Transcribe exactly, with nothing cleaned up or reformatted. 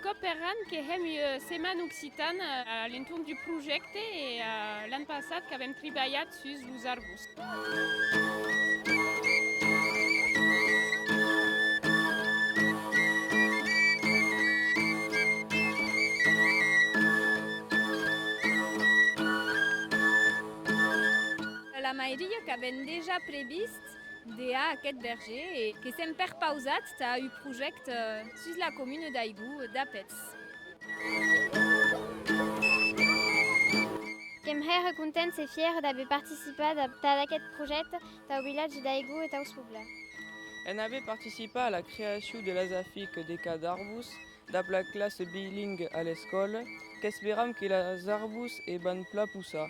còp per an que hèm ua setmana occitana a l'entorn d'un projècte e, eh, l'an passat qu'avèm tribalhat sus los arbos. La mairia qu'avèm dejà previst de har aqueth vergèr e que sèm perpausats tà un projècte sus la comuna d'Aigó, d'Apèths. Qu'èm hèra contents e fièrs d'aver participat a, tad aqueth projècte tau vilatge d'Aigó e taus poblats. En aver participat a la creacion de las afichas de cada arbos dab la classa bilingua a l'escòla, qu'esperam que las arbos e van plan possar.